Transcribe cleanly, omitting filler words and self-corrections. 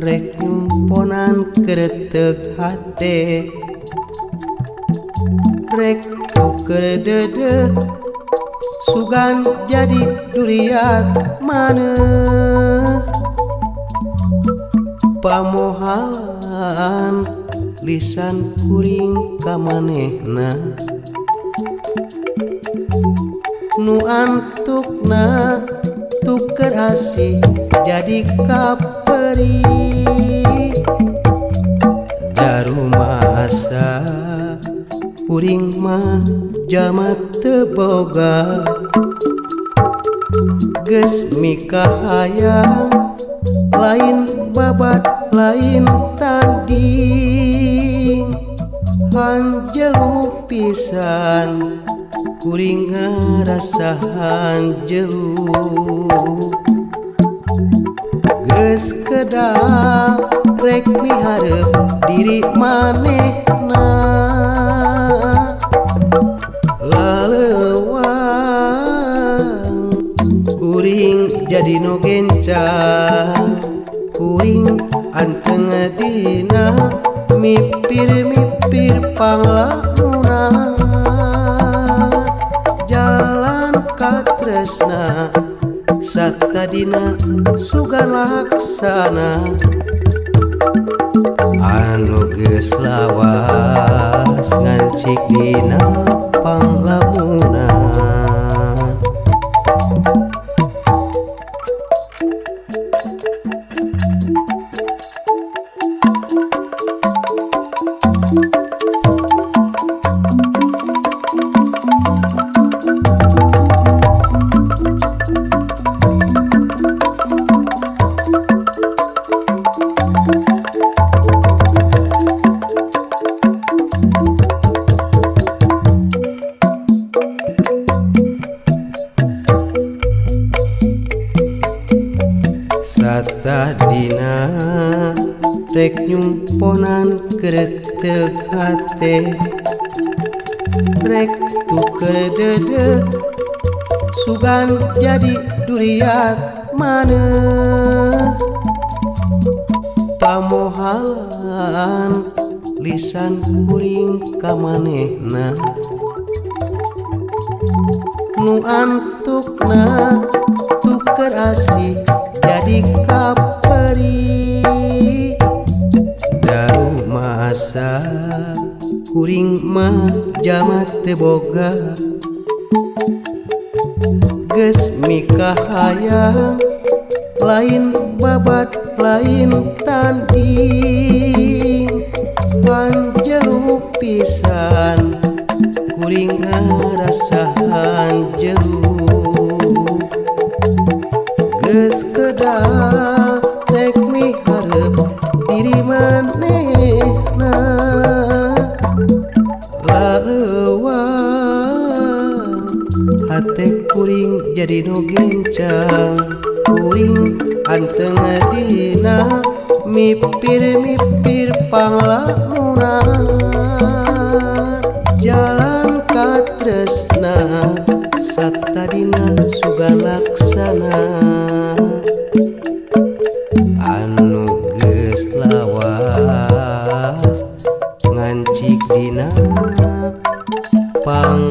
rek nyumponan kereteg hate, rek tuker dedeh sugan jadi duriat maneh. Pamohalan lisan kuring ka manehna, nu antukna tuker asih jadi kaperi. Darumasa kuring mah jalma teu boga, geus mikahayang lain babat lain tanding. Hanjelu pisan kuring ngarasa hanjelu, geus kedal rek miharep diri manehna. Laleuwang kuring jadi nu gencang, kuring anteng dina mipir-mipir panglamunan. Jalan katresna satadina sugan laksana, anu geus lawas ngancik dina panglamunan. Satadina rek nyumponan kereteg hate, rek tuker dedeh sugan jadi duriat maneh. Pamohalan lisan kuring ka manehna, nu antukna tuker asih jadi kaperi. Darumasa kuring mah jalma teu boga, geus mikahayang lain babat lain tanding. Hanjelu pisan kuring ngarasa hanjelu, geus kedal rek miharep diri manehna. Laleuwang hate kuring jadi nu gencang, kuring anteng dina mipir-mipir panglamunan. Jalan katresna satadina sugan laksana, anu geus lawas ngancik dina pang